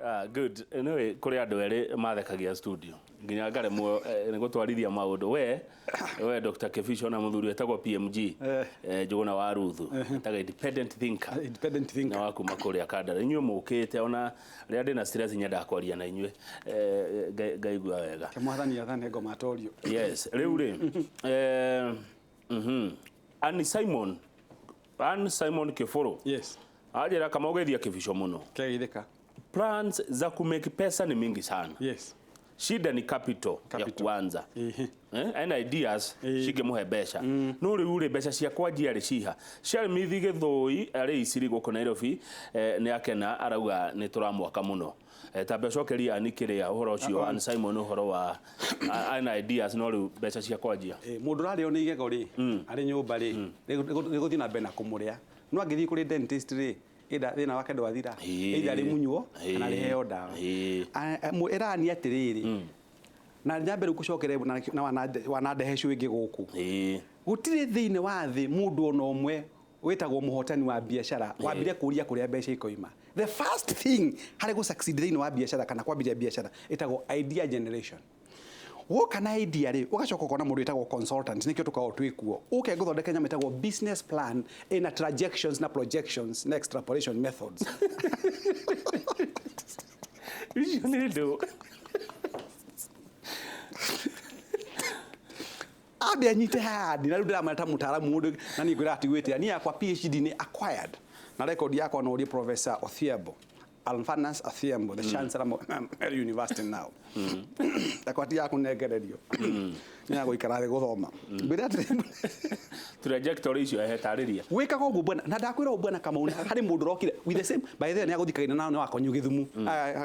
Ah, good. Anyway, kũrĩ andũ erĩ mathekagia studio nginya ngaremwo nĩ gũtwarithia maũndũ. We Dr. Kebisho na mũthuri wetagwo PMG. Njũgũna wa Ruthu etaga independent thinker. Independent thinker. Na wa kuma kũrĩa Kandara. Inyuĩ mũkĩte ona rĩrĩa ndĩna stress nyendaga kwaria na inyuĩ, ngaigua wega. Mwathani athane ngoma atorio. Yes, rĩu rĩ, Ann Simon, Ann Simon Kĩbũrũ. Yes. Anjĩra kama ũgeithia Kĩbico mũno. Kegeithĩka. Plans za kumake pesa ni mingi sana. Yes. Shida ni capital, ya Capital. kuanza. Ehe. Ena ideas cingĩmũhe mbeca, no rĩu rĩ, mbeca cia kwanjia rĩ ciha? Sharmithi Gĩthũi arĩ Iciri gũkũ Nairobi, nĩ akena, arauga nĩ tũramwaka mũno. Tambe ũcokerie ani kĩrĩa ũhoro ũcio, Ann Simon, ũhoro wa ena ideas no rĩu mbeca cia kwanjia. Mũndũ ũrarĩo nĩ igego rĩ, arĩ nyũmba rĩ, rĩgũthiĩ na mbere na kũmũrĩa. No angĩthiĩ kũrĩ dentist rĩ, either thĩna wake ndwathira, either rĩmunywo kana rĩheo ndawa. Ĩrani atĩrĩrĩ, na nyambe rĩu kũcokere na wanandehe show ĩngĩ gũkũ. Gũtirĩ thĩinĩ wa thĩ mũndũ ona ũmwe wĩtagwo mũhotani wa biacara wambire kũria kũrĩa mbeca ikoima. The first thing harĩ gũ succeed thĩinĩ wa biacara kana kwambĩrĩria biacara ĩtagwo idea generation. Woka na idea rĩ, ũgacoka ũkona mũndũ wĩtagwo consultant, nĩkĩo tũkoragwo twĩ kuo. Ũke ngũthondeke nyamũ ĩtagwo business plan ĩna trajections na projections na extrapolation methods. Icio nĩ ndũ. Ambe anyite handi na rĩu ndĩramwĩra ta mũtaaramu mũndũ na niĩ ngwĩra atigwĩtĩa niĩ yakwa PhD nĩ acquired na record yakwa no ũrie Professor Othiambo, Alphanus Athiambo, the Chancellor of Meru University now. Yakwa ti ya kũnengererio, nĩ ya gũikara thĩ gũthoma. Ngwĩre atĩrĩ, Trajectory icio ehe tarĩria. Wĩkaga ũguo bwana, na ndakwĩra ũũ bwana Kamau, harĩ mũndũ ũrokire with the same, by the way, nĩ agũthikagĩra na nĩ wakonyu gĩthumu,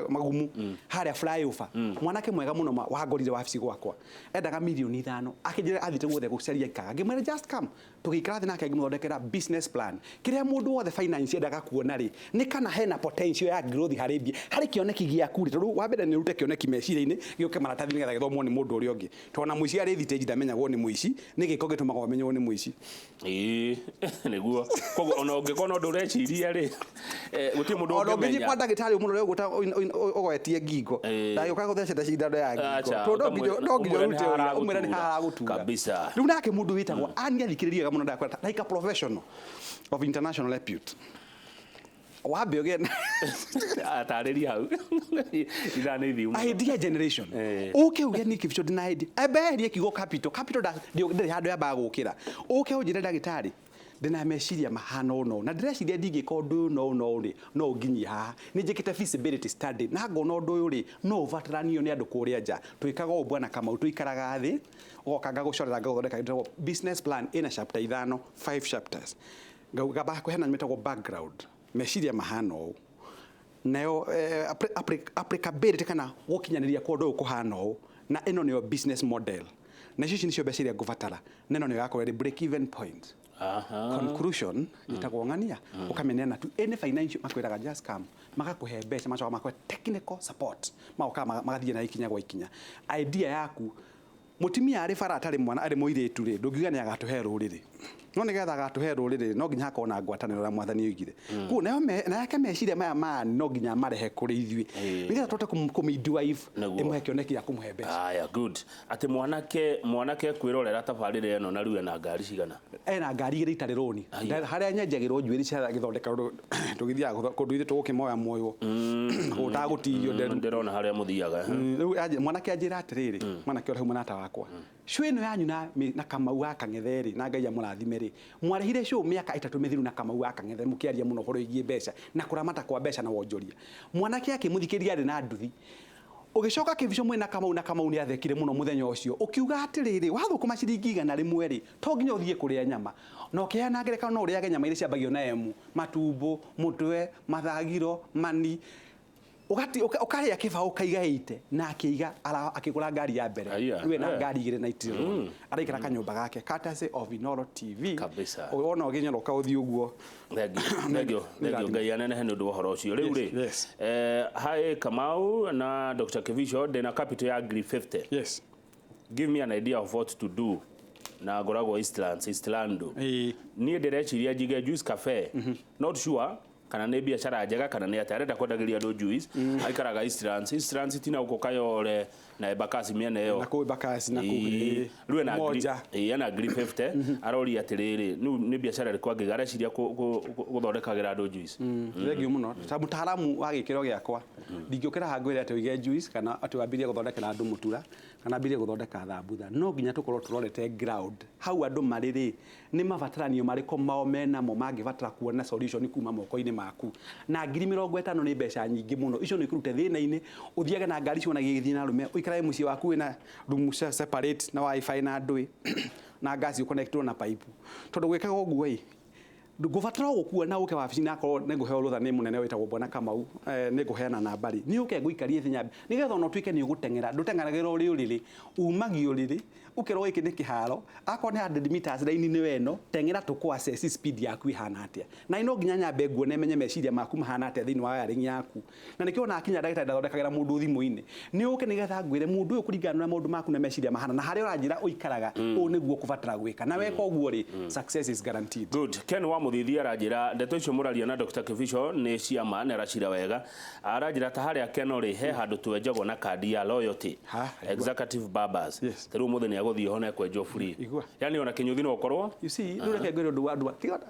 magumu harĩa flyover, mwanake mwega mũno wangorire wabici gwakwa, endaga mirioni 5, akĩnjĩra athiĩte guothe gũcaria ikaga. Ngĩmwĩra just come, tũgĩikara thĩ nake ngĩmũthondekera business plan. Kĩrĩa mũndũ wothe finance endaga kuona rĩ, nĩ kana hena potential ya growth harĩ mbia, harĩ kĩoneki gĩaku rĩ, tondũ wa mbere nĩ ũrute kĩoneki meciria-inĩ gĩũke maratathi nĩgetha gĩthomwo nĩ mũndũ ũrĩa ũngĩ, tondũ ona mũici arĩ thitĩnji ndamenyagwo nĩ mũici, nĩ gĩko gĩtũmaga ũmenywo nĩ mũici. Ĩĩ, nĩguo. Koguo ona ũngĩkorwo na ũndũ ũreciria rĩ, gũtirĩ mũndũ Ona ũngĩthiĩ ũngĩmenya. kwa ndagĩtarĩ ũmũrore ũguo ta ũgoetie ngingo, ndagĩũka gũthecete cindano ya ngingo, tondũ no nginya Ũmwĩre nĩ ũrute ũira, ũmwĩre nĩ haragũtura. haragũtura. Kabisa. Rĩu nake mũndũ wĩtagwo Anne athikĩrĩria wega mũno, ndakwĩra like a professional of international repute, wambe ũgĩe na Atarĩria hau. Ithaa nĩ ithiu mũno. Idea generation. Ũke uge nĩ kĩbico ndĩna idea, ambe eherie kiugo capital. Capital ndĩrĩ handũ yambaga gũkĩra. Ũke ũnjĩre, ndagĩtarĩ, ndĩna meciria mahana ũũ na ũũ na ndĩreciria ndingĩka ũndũ ũyũ na ũũ na ũũ rĩ, no ũnginyie haha. Nĩ njĩkĩte feasibility study na ngona ũndũ ũyũ rĩ, no ũbataranio nĩ andũ kũrĩa nja. Twĩkaga ũũ bwana Kamau, tũikaraga thĩ, ũgoka ngagũcorera, ngagũthondeka kĩndũ gĩtagwo business plan ĩna chapter ithano, five chapters. Ngamba kũheana nyamũ ĩtagwo background, meciria mahana ũũ, nayo applicability kana gũkinyanĩria kwa ũndũ ũyũ kũhana ũũ, na ĩno nĩyo business model, na icio nĩcio mbeca iria ngũbatara, na ĩno nĩyo ĩgakorwo ĩrĩ break even point. Conclusion ĩtagwo ng'ania, ũkamĩneana to any financial, makwĩraga just come, magakũhe mbeca, macoka makũhe technical support, magoka magathiĩ na ikinya gwa ikinya idea yaku. Mũtumia arĩ bara atarĩ mwana, arĩ mũirĩtu rĩ, ndũngiuga nĩ agatũhe rũrĩrĩ, no nĩgetha agatũhe rũrĩrĩ no nginya hakorwo na ngwatanĩro ũrĩa mwathani oigire. Koguo nayo na yake meciria maya maya no nginya marehe kũrĩ ithuĩ nĩgetha tũhote kũ midwife, ĩmũhe kĩoneki gĩa kũmũhe mbeca. Aya, good. Atĩ mwanake kwĩrorera tabarĩra ĩno na rĩu ena ngari cigana? Ena ngari igĩrĩ itarĩ rũni. Harĩa nyenjagĩrwo njuĩrĩ cia gĩthondeka, tũgĩthiaga kũndũ ithuĩ tũgũkĩmoya moywo gũtagũtihio nderu. Ndĩrona harĩa mũthiaga. Rĩu mwanake anjĩra atĩrĩrĩ, mwanake ũrĩa hau mũrata wakwa, show ĩno yanyu na Kamau wa Kang'ethe rĩ, na Ngai amũrathime rĩ, mwarĩhire show mĩaka 3 mĩthiru na Kamau wa Kang'ethe mũkĩaria mũno ũhoro wĩgiĩ mbeca na kũramata kwa mbeca na wonjoria. Mwanake akĩmũthikĩrĩria arĩ na nduthi. Ũgĩcoka kĩbico mwĩna Kamau, na Kamau nĩ athekire mũno mũthenya ũcio, ũkiuga atĩrĩrĩ, wathũkũma ciringi 100 rĩ, to nginya ũthiĩ kũrĩa nyama. Na ũkĩheana ngerekano no ũrĩage nyama iria ciambagio na M, matumbo, mũtwe, mathagiro, mani. Ũkarĩa kĩbaũ ũkaiga 80, na akĩiga akĩgũra ngari ya mbere. Rĩu ena ngari igĩrĩ na itirĩ rũni. Araikara kanyũmba gake courtesy of Inooro TV. Kabisa. Wona ũgĩnyoroka ũthiĩ ũguo. Thengiũ, thengiũ, thengiũ. Ngai anenehe nĩ ũndũ wa ũhoro ũcio. Rĩu rĩ, hi Kamau na Dr. Kivisho, ndĩna capital ya ngiri 50. Give me an idea of what to do. Na ngoragwo Eastlands, Eastlando. Niĩ ndĩreciria njige Juice Cafe. Not sure. Kana nĩ biacara njega kana nĩ atĩa? Arenda kwendagĩria andũ juice. Aikaraga Eastlands. Eastlands tina gũkũ Kayole na Embakasi mĩena ĩyo. Na kũu Embakasi na kũu. Ĩĩ. Rĩu ena ngiri Moja. Ĩĩ, ena ngiri 50. Aroria atĩrĩrĩ, rĩu nĩ biacara ĩrĩkũ angĩiga? Areciria gũthondekagĩra andũ juice. Thengiũ mũno. Ta mũtaaramu wa gĩkĩro gĩakwa, ndingĩũkĩra haha ngwĩre atĩ ũige juice kana atĩ wambirie gũthondekera andũ mũtura kana ambirie gũthondeka thambutha. No nginya tũkorwo tũrorete ground hau andũ marĩ rĩ, nĩ mabataranio marĩkũ mao menamo mangĩbatara kuona solution kuma moko-inĩ maku. Na 50,000 nĩ mbeca nyingĩ mũno. Icio nĩ ikũrute thĩna-inĩ, ũthiage na ngari cionagia igĩthiĩ na arũme, ũikarage mũciĩ waku wĩna room separate na wifi na ndũĩ na gas ũconnectwo na pipe. Tondũ gwĩkaga ũguo ĩ, ngũbatara gũkua na ũke wabici, na akorwo nĩ ngũheo rũtha nĩ mũnene wĩtagwo Bwana Kamau, nĩ ngũheana nambari nĩ ũke ngũikarie thĩ nyambe nĩgetha ona ũtuĩke nĩ ũgũteng'era. Ndũteng'eragĩra ũrĩ ũrĩrĩ, umagio ũrĩrĩ, ũkerwo gĩkĩ nĩ kĩharo, akorwo nĩ 100 meters raini nĩ weno, teng'era tũkũ assess speed yaku ihana atĩa. Na no nginya nyambe nguone menye meciria maku mahana atĩa thĩinĩ wa wiring yaku. Na nĩkĩo ona akinya ndagĩtarĩ ndathondekagĩra mũndũ thimũ-inĩ, nĩ ũke nĩgetha ngwĩre mũndũ ũyũ kũringana na maũndũ maku na meciria mahana na harĩa ũranjĩra ũikaraga, ũũ nĩguo ũkũbatara gwĩka. Na weka ũguo rĩ, success is guaranteed. Good. Ken wa Mũthithi aranjĩra ndeto icio mũraria na Dr. Kibicho nĩ ciama, nĩ aracira wega. Aranjĩra ta harĩa Keno rĩ, he handũ twenjagwo na kandi ya loyalty. Ha, igua. Executive Barbers. Yes. Ta rĩu ũmũthĩ nĩ agũthiĩ ho na ekwenjwo free. Igua. Yani ona kĩnyũthi no ũkorwo. You see, rĩu reke ngwĩre ũndũ wa andũ tiga,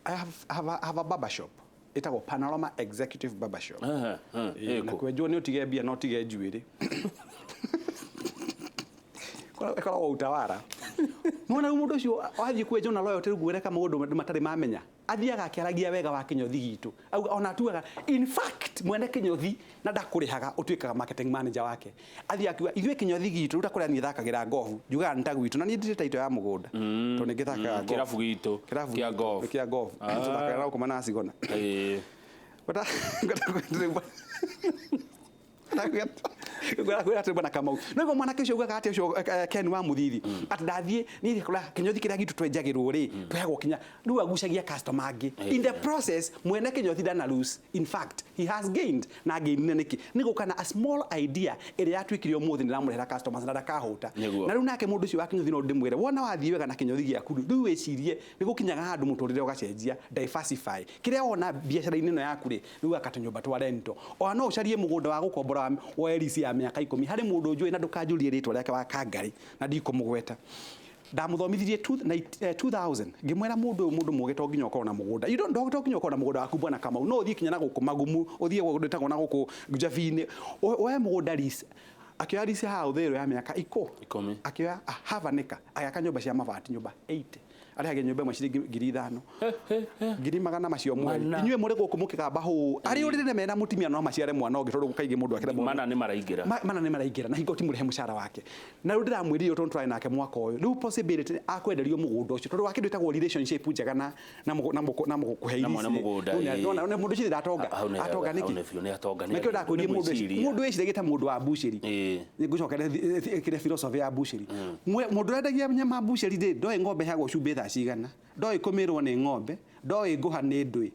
I have a barber shop ĩtagwo Panorama Executive Barber Shop. Aha, aha, Ĩĩ, na ĩkũ. kwenjwo nĩ ũtige mbia na ũtige njuĩrĩ. Ĩkoragwo Utawara. Nĩwona rĩu mũndũ ũcio wathiĩ kwenjwo na loyalty, rĩu ngwĩre maũndũ andũ matarĩ mamenya. Athiaga akĩaragia wega wa kĩnyothi gitũ. Auga ona atuaga in fact mwene kĩnyothi na ndakũrĩhaga, ũtuĩkaga marketing manager wake. Athiaga akiuga ithuĩ kĩnyothi gitũ rĩu ta kũrĩa niĩ thakagĩra golf, njugaga nĩ ta gwitũ na niĩ ndirĩ taito ya mũgũnda tondũ nĩ ngĩthakaga golf. Kĩrabu gitũ Kĩrabu kĩa gitũ golf. kĩa golf. Tũthakaga na gũkũ Manacigona. Ngwĩra atĩ bwana Kamau, no mwanake ũcio ugaga atĩ ũcio Ken wa Mũthithi atĩ ndathiĩ niĩ kũrĩa kĩnyothi kĩrĩa gitũ twenjagĩrwo rĩ, tũheagwo kinya rĩu agucagia customer angĩ. In the process mwene kĩnyothi ndana lose, in fact he has gained. Na gainire nĩkĩ? Nĩ gũka na a small idea ĩrĩa yatuĩkire ũmũthĩ nĩ ĩramũrehera customers na ndakahũta. Nĩguo. Na rĩu nake mũndũ ũcio wa kĩnyothi no ndĩmwĩre, wona wathiĩ wega na kĩnyothi gĩaku rĩu wĩcirie nĩ gũkinyaga handũ mũtũrĩre ũgacenjia, diversify kĩrĩa wona biacara-inĩ ĩno yaku rĩ, rĩu aka tũnyũmba twa rental, ona no ũcarie mũgũnda wa gũkombora woe lease ya mĩaka 10 harĩ mũndũ njũĩ na ndũkanjũrie rĩtwa rĩake, wa Kangarĩ, na ndikũmũgweta. Ndamũthomithirie 2000, ngĩmwĩra mũndũ ũyũ, mũndũ mũgĩ, to nginya ũkorwo na mũgũnda. You don't, to nginya ũkorwo na mũgũnda waku, bwana Kamau. No ũthiĩ kinya na gũkũ Magumu, ũthiĩ gũkũ ĩtagwo na gũkũ Njabi-inĩ, woe mũgũnda lease. Akĩoya lease haha Ũthĩrũ ya mĩaka 10. Akĩoya half an acre, agĩaka nyũmba cia mabati, nyũmba 80. Arĩhagia nyũmba ĩmwe ciringi 5,000, ngiri magana macio mweri. Mana. Inyuĩ mũrĩ gũkũ mũkĩgamba hũ arĩ ũrĩrĩ mena mũtumia no maciare mwana ũngĩ, tondũ kaingĩ mũndũ akĩra Mana nĩ maraingĩra. Mana nĩ maraingĩra na hingo ti mũrĩhe mũcara wake. Na rĩu ndĩramwĩrire tondũ tũrarĩ nake mwaka ũyũ, rĩu possibility akwenderio mũgũnda ũcio, tondũ wa kĩndũ ĩtagwo relationship njega na mũkũhe. Na mwene mũgũnda, ĩĩ. Mũndũ ũcio ndatonga. Hau nĩ Atonga hau nĩkĩ? nĩ biũ nĩ atonga. Nĩ Nĩkĩo ndakwĩrie nĩ mũndũ mwĩciria. Mũndũ wĩciragia ta mũndũ wa mbucĩri. Ngũcokere kĩrĩa philosophy ya mbucĩri. Mũndũ ũrendagia nyama mbucĩri rĩ, ndoĩ ng'ombe ĩheagwo cumbĩ thaa cigana, ndoĩ kũmĩrwo nĩ ng'ombe, ndoĩ ngũha nĩ ndũĩ,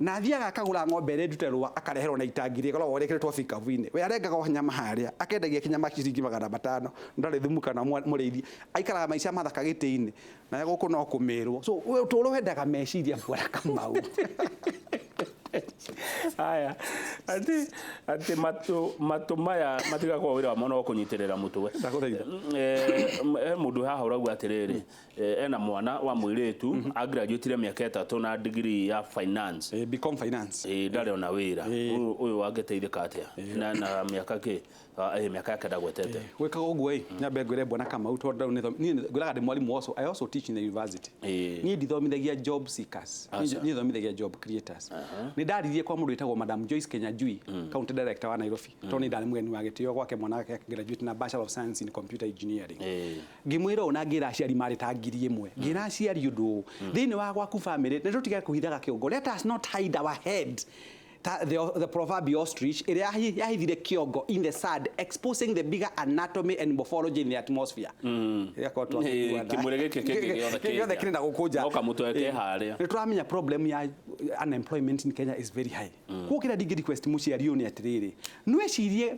na athiaga akagũra ng'ombe ĩrĩa ndute rũa, akareherwo na itangi rĩkoragwo rĩkĩrĩtwo bikabu-inĩ. We arengaga o nyama harĩa, akendagia kĩnyama ciringi 500, ndarĩ thumu kana mũrĩithi. Aikaraga maica mathaka gĩtĩ-inĩ na gũkũ no kũmĩrwo. So we ũtũũro wendaga meciria, bwana Kamau. Aya, atĩ matũ maya matigakorwo wĩra wamo no kũnyitĩrĩra mũtwe. Ndagũthaitha. He mũndũ haha ũrauga atĩrĩrĩ, ena mwana wa mũirĩtu agraduatire mĩaka 3 na degree ya finance. BCom finance. Ndarĩ ona wĩra. Ũyũ angĩteithĩka atĩa na mĩaka kĩ? Mĩaka yake ndagwetete. Gwĩkaga ũguo ĩ, nyambe ngwĩre bwana Kamau, tondũ niĩ ngwĩraga ndĩ mwarimũ, also I also teach in the university. Niĩ ndithomithagia job seekers. Aca. Niĩ thomithagĩa job creators. Nĩ ndaririe kwa mũndũ wĩtagwo Madam Joyce Kenyanjui, county director wa Nairobi, tondũ nĩ ndarĩ mũgeni wa gĩtĩo gwake, mwana wake graduate na Bachelor of Science in Computer Engineering. Ngĩmwĩra ũũ na ngĩra aciari marĩ ta 1,000, ngĩra aciari ũndũ ũũ thĩinĩ wa gwaku family, nĩ tũtige kũhithaga kĩongo. Let us not hide our head. Ta, the proverbial ostrich ĩrĩa yahithire kĩongo in the sand, exposing the bigger anatomy and morphology in the atmosphere. Ĩgakorwo twakĩigua Kĩmwĩrĩ gĩkĩ kĩngĩ gĩothe kĩngĩ gĩothe kĩrĩ na gũkũ nja. No kamũtwe ke harĩa. Nĩ tũramenya problem ya unemployment in Kenya is very high. Koguo kĩrĩa ndingĩ request mũciari ũyũ nĩ atĩrĩrĩ, nwĩcirie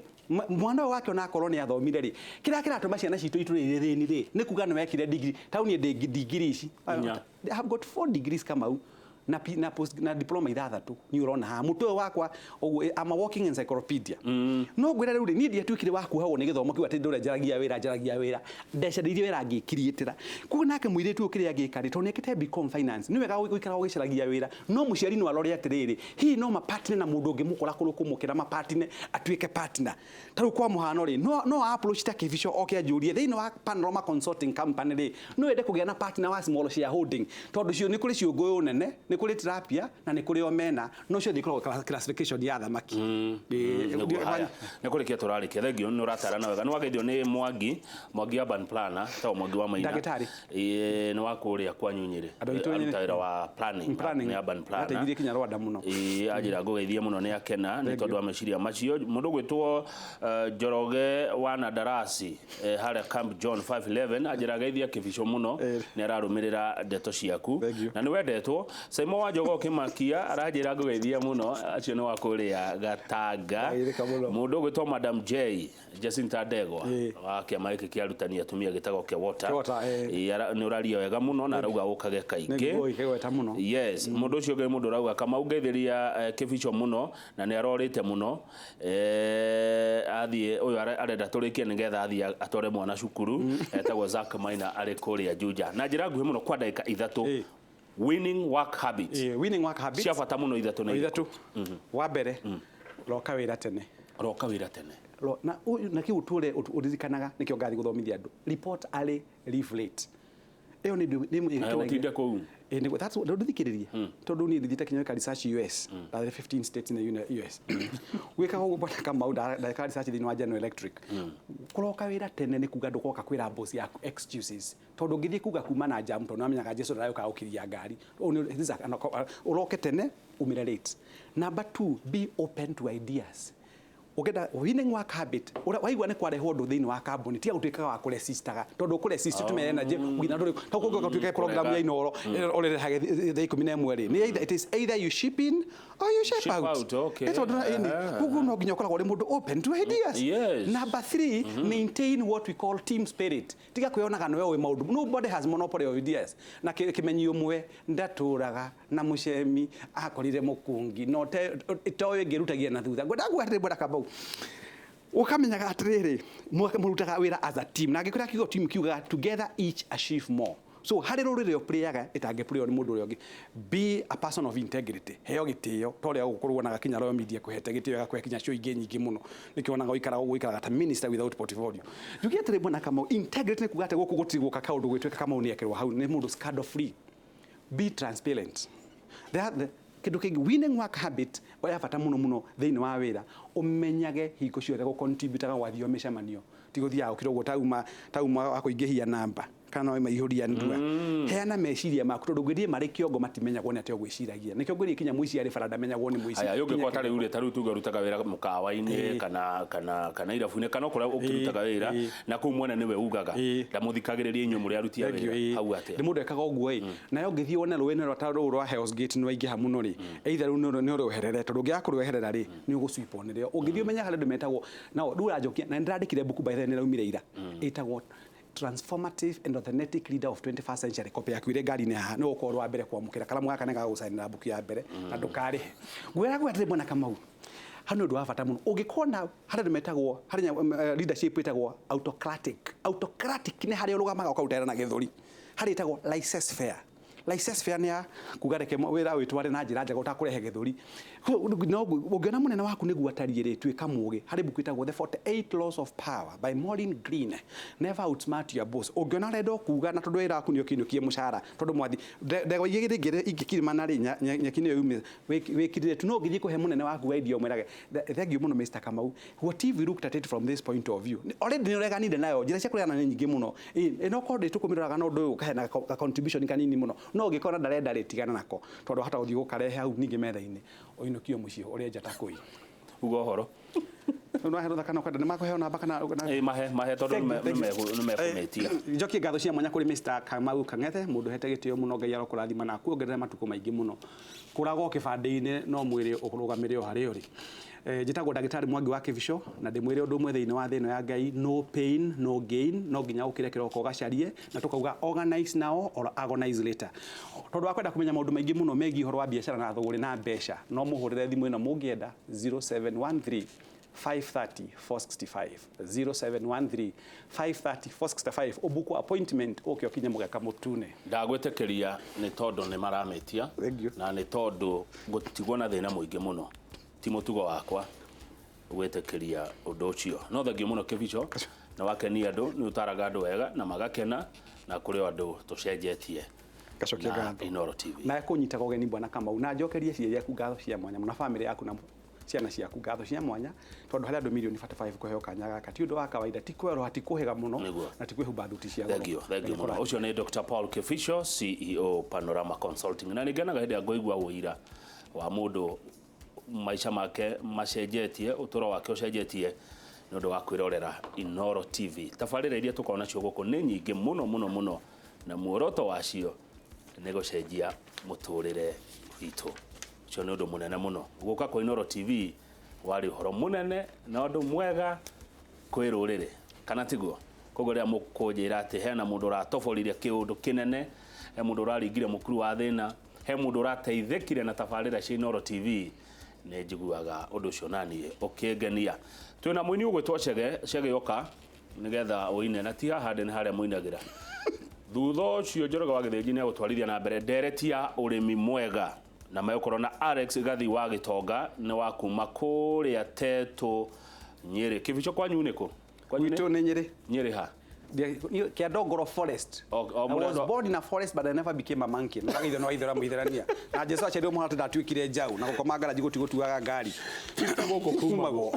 mwana ũyũ wake ona akorwo nĩ athomire rĩ, kĩrĩa kĩratũma ciana citũ itũrĩre thĩni rĩ, nĩ kuga nĩ wekire degree. Tauni ndĩ degree ici. Inya. I have got four degrees, Kamau. Na post na diploma ithathatũ ni ũrona haha mũtwe wakwa ũguo, I'm a walking encyclopedia. No ngwĩra rĩu rĩ, niĩ ndiatuĩkire wa kuohagwo nĩ gĩthomo kĩu atĩ ndũrĩa njaragia wĩra ndecarĩirie wĩra ngĩkiriĩtĩra. Koguo nake mũirĩtu ũyũ kĩrĩa angĩka rĩ, tondũ nĩekĩte BCom finance, nĩ wega gũikara ũgĩcaragia wĩra, no mũciari no arore atĩrĩrĩ, hihi no mapatine na mũndũ ũngĩ mũkũra kũrũ kũmũkĩra, mapatine atuĩke partner. Ta rĩu kwa mũhano rĩ, no approach ta Kĩbico oke anjũrie thĩinĩ wa Panorama Consulting Company rĩ, no ende kũgĩa na partner wa small shareholding, tondũ cio nĩ kũrĩ ciũngũyũ nene, nĩ kũrĩ tilapia na nĩ kũrĩ omena, no ciothe ikoragwo classification ya thamaki. Nĩguo, haya nĩ kũrĩkia tũrarĩkia. Thengio, nĩ ũratarana wega. Nĩ wageithio nĩ Mwangi urban planner, tagwo Mwangi wa Maina. Ndagĩtarĩ. Ĩĩ, nĩ wa kũrĩa kwanyu Nyĩrĩ. Andũ aitũ Nyĩrĩ. Aruta wĩra wa planning. Planning. Nĩ urban planner. Ateithirie kinya Rwanda mũno. Ĩĩ, anjĩra ngũgeithie mũno, nĩ akena nĩ tondũ wa meciria macio. Mũndũ gwĩtwo Njoroge wa Nadarasi, harĩa Camp John 511, anjĩra geithia Kĩbico mũno. Nĩ ararũmĩrĩra ndeto ciaku. Thank you. Na nĩ wendetwo. Saimo wa Njogo Kĩmakia aranjĩra ngũgeithia mũno, acio nĩ wa kũrĩa Gatanga. Ndageithĩka mũno. Mũndũ ũgwĩtwo Madam J Jacinta Ndegwa wa kĩama gĩkĩ kĩa arutani atumia gĩtagwo kĩa Water. Kĩa Water. Ĩĩ, nĩ ũraria wega mũno na arauga ũkage kaingĩ. Nĩguo ikĩgweta mũno. Yes, mũndũ ũcio ũngĩ nĩ mũndũ ũrauga Kamau ngeithĩria Kĩbico mũno na nĩ arorĩte mũno. Athiĩ ũyũ arenda tũrĩkie nĩgetha athiĩ atware mwana cukuru, etagwo Zack Maina arĩ kũrĩa Juja. Na njĩra nguhĩ mũno kwa ndagĩka 3, winning work habits. Winning work habits. Cia bata mũno ithatũ nĩ ithatũ. Wa mbere, roka wĩra tene. Roka wĩra tene. Na ũyũ- na kĩu ũtũre ũririkanaga nĩkĩo ngathi gũthomithia andũ, report early, leave late. Ĩyo nĩ ũtinde kũu. Ĩĩ, nĩguo, that's ndũthikĩrĩrie, tondũ niĩ ndithiĩte kinya gwĩka research US, ndathire 15 states in the US gwĩkaga ũguo. Bwana Kamau, ndeka research thĩinĩ wa General Electric. Kũroka wĩra tene nĩ kuga ndũkoka kwĩra boss yaku excuses, tondũ ũngĩthiĩ kuga kuma na jam, tondũ nĩwamenyaga Jesu ndaragĩũka gũkiria ngari. Ũũ this is ũroke tene, umĩre late. Number two, be open to ideas. Ũngĩenda winning work habit, waigua nĩ kwarehwo ũndũ thĩinĩ wa kambuni, tiga gũtuĩkaga wa kũresistaga, tondũ kũresist tume energy nginya ndũrĩ ta kũngĩũka tuĩke program ya Inoro ũrĩrehage thaa 11 rĩ, nĩ either, it is either you ship in or you ship Ship out. out, okay. Ĩ tondũ ĩni koguo no nginya ũkoragwo ũrĩ mũndũ open to ideas. Number three, maintain what we call team spirit. Tiga kwĩyonaga nĩwe ũĩ maũndũ. Nobody has monopoly of ideas. Na kĩmenyi ũmwe ndatũraga na mũcemi akorire mũkungi no toĩ ĩngĩrutagia na thutha. Ngwenda kuga atĩrĩ, Bwana Kamau, ũkamenyaga atĩrĩrĩ, mũrutaga wĩra as a team, na angĩkorwo kiugo team kiugaga together each achieve more, so harĩ rũrĩrĩ ũplĩaga ĩtangĩplĩo nĩ mũndũ ũrĩa ũngĩ. Be a person of integrity. Heo gĩtĩo ta ũrĩa ũgũkorwo wonaga kinya Royal Media kũhete gĩtĩo, ĩgakũhe kinya show ingĩ nyingĩ mũno, nĩkĩo wonaga ũikaraga ũguo ũikaraga ta minister without portfolio. Njuge atĩrĩ, Bwana Kamau, integrity nĩ kuga atĩ gũkũ gũtirĩ gũka kaũndũ gwĩtuĩka Kamau nĩ ekĩrwo hau nĩ mũndũ scandal free. Be transparent. Kĩndũ kĩngĩ, winning work habit ya bata mũno mũno thĩinĩ wa wĩra, ũmenyage hingo ciothe gũcontributaga gwathio mĩcemanio, ti gũthiaga gũkĩra ũguo tauma wa kũingĩhia namba kana no maihũria ndua. Heana meciria maku, tondũ ngwĩrie marĩ kĩongo matimenyagwo nĩ atĩa ũgwĩciragia. Nĩkĩo ngwĩrie kinya mũici arĩ bara ndamenyagwo nĩ mũici. Haya, ũngĩkorwo ta rĩu rĩ, ta rĩu tuge ũrutaga wĩra mũkawa-inĩ kana irabu-inĩ kana o kũrĩa ũkĩrutaga wĩra, na kũu mwene nĩwe ugaga ndamũthikagĩrĩria inyuĩ mũrĩ aruti a Thank you, wĩra, hau atĩa? Nĩ mũndũ ekaga ũguo ĩ, nayo ũngĩthiĩ wone rũĩ nĩ ta rũũ rwa Hell's Gate nĩ waingĩha mũno rĩ, either rĩu nĩ ũrweherere, tondũ ũngĩaga kũrweherera rĩ, nĩ ũgũcwipwo nĩrĩo. Ũngĩthiĩ ũmenye harĩ andũ metagwo nao rĩu ũranjokia, na nĩ ndĩrandĩkire mbuku, by the way, nĩ ĩraumire ira, ĩtagwo Transformative and Authentic Leader of 21st Century. Kopi yaku ĩrĩ ngari-inĩ haha, nĩ ũgũkorwo ũrĩ wa mbere kwamũkĩra karamu gaka, nĩ gagũcainĩra mbuku ya mbere na ndũkarĩhe. Ngwĩra gwe atĩrĩ, Bwana Kamau, hau nĩ ũndũ wa bata mũno. Ũngĩkona harĩ andũ metagwo harĩ leadership ĩtagwo autocratic. Autocratic nĩ harĩa ũrũgamaga ũkaruta wĩra na gĩthũri. Harĩ ĩtagwo laissez faire. Laissez faire nĩ ya kuga reke wĩra wĩtware na njĩra njega ũtakũrehe gĩthũri. No ũngĩona mũnene waku nĩguo atariĩ rĩ, tuĩka mũgĩ. Harĩ mbuku ĩtagwo The 48 Laws of Power by Maureen Green. Never outsmart your boss. Ũngĩona ũrenda kuga na tondũ wĩra waku nĩ ũkĩinũkie mũcara, tondũ mwathi ndegwa igĩrĩ ingĩkirimana rĩ, nyeki nĩyo yume wĩkirire tu. No ũngĩthiĩ kũhe mũnene waku idea ũmwĩrage, "Thank you mũno, Mr. Kamau, what if we looked at it from this point of view?" Already nĩ ũreganire nayo. Njĩra cia kũregana nĩ nyingĩ mũno. Ĩ no korwo ndĩtũkũmĩroraga na ũndũ ũyũ ũkaheana ka contribution kanini mũno, no ũngĩkora ndarenda rĩ, tigana nako, tondũ hata gũthiĩ gũkarehe hau ningĩ metha-inĩ ũinũkio mũciĩ ũrĩa njata kũi. Uga ũhoro. No hero thakana kwenda nĩ makũheo namba kana Ĩ, mahe mahe tondũ nĩ mekũmĩtia. Njokie ngatho cia mwanya kũrĩ Mr. Kamau Kang'ethe, mũndũ hete gĩtĩo mũno. Ngai arokũrathima na akuongerere matukũ maingĩ mũno. Kũragwo kĩbandĩ-inĩ no mwĩrĩ ũrũgamĩre o harĩa ũrĩ. Njĩtagwo ndagĩtarĩ Mwangi wa Kĩbico, na ndĩmwĩre ũndũ ũmwe thĩinĩ wa thĩ ĩno ya Ngai: no pain, no gain. No nginya ũkĩre kĩroko ũgacarie, na tũkauga organize now or agonize later. Tondũ wa kwenda kũmenya maũndũ maingĩ mũno megiĩ ũhoro wa biacara na thũgũrĩ na mbeca, no mũhũrĩre thimũ ĩno mũngĩenda: 0713 530 465, 0713 530 465. Ũbuku appointment, ũke ũkinye mũgeka mũtune. Ndagwĩtĩkĩria nĩ tondũ nĩ maramĩtia. Thank you. Na nĩ tondũ gũtigwo na thĩna mũingĩ mũno, ti mũtugo wakwa gwĩtĩkĩria ũndũ ũcio. No thengio mũno, Kĩbico, na wakenia andũ. Nĩ ũtaraga andũ wega na magakena, na kũrĩ o andũ tũcenjetie Ngacokia na ngatho. Inooro TV. Na kũnyitaga ũgeni, bwana Kamau, na njokerie ciari aku ngatho cia mwanya na family yaku na ciana ciaku ngatho cia mwanya, tondũ harĩ andũ milioni 45 kũheo kanya gaka ti ũndũ wa kawaida, ti kwerũha, ti kũhĩga mũno. Nĩguo. Na ti kwĩhumba thuti cia goro. Thengio, thengio mũno. Ũcio nĩ Dr. Paul Kibicho, CEO Panorama Consulting. Na nĩ ngenaga hĩndĩ ĩrĩa ngũigua ũira wa mũndũ maica make macenjetie, ũtũũro wake ũcenjetie nĩ ũndũ wa kwĩrorera Inooro TV. Tabarĩra iria tũkoragwo nacio gũkũ nĩ nyingĩ mũno mũno mũno, na muoroto wacio nĩ gũcenjia mũtũrĩre witũ. Ũcio nĩ ũndũ mũnene mũno. Gũka kwa Inooro TV warĩ ũhoro mũnene na ũndũ mwega kwĩ rũrĩrĩ, kana tiguo? Koguo rĩrĩa mũkũnjĩra atĩ hena mũndũ ũratoborire kĩũndũ kĩnene, he mũndũ ũraringire mũkuru wa thĩna, he mũndũ ũrateithĩkire na tabarĩra cia Inooro TV, nĩ njiguaga ũndũ ũcio naniĩ ũkĩngenia. Twĩna mũini ũgwĩtwo Chege. Chege, oka nĩgetha ũine, na ti haha ndĩ, nĩ harĩa mũinagĩra. Thutha ũcio Njoroge wa Gĩthĩnji nĩ agũtwarithia na mbere ndereti ya ũrĩmi mwega, na megũkorwo na Alex Gathi wa Gĩtonga, nĩ wa kuma kũrĩa Tetũ, Nyĩrĩ. Kĩbico, kwanyu nĩ kũ? Kwanyu nĩ? Gwitũ nĩ Nyĩrĩ. Nyĩrĩ ha? Kĩandongoro forest. O I was mũrendo- born in a forest, but I never became a monkey. Na githĩ no ithera mũitherania. Na Jesu aciarirwo mũhate ndatuĩkire njaũ, na gũkoma ngaraji gũtigũtuaga ngari. Gũkũ kumagwo.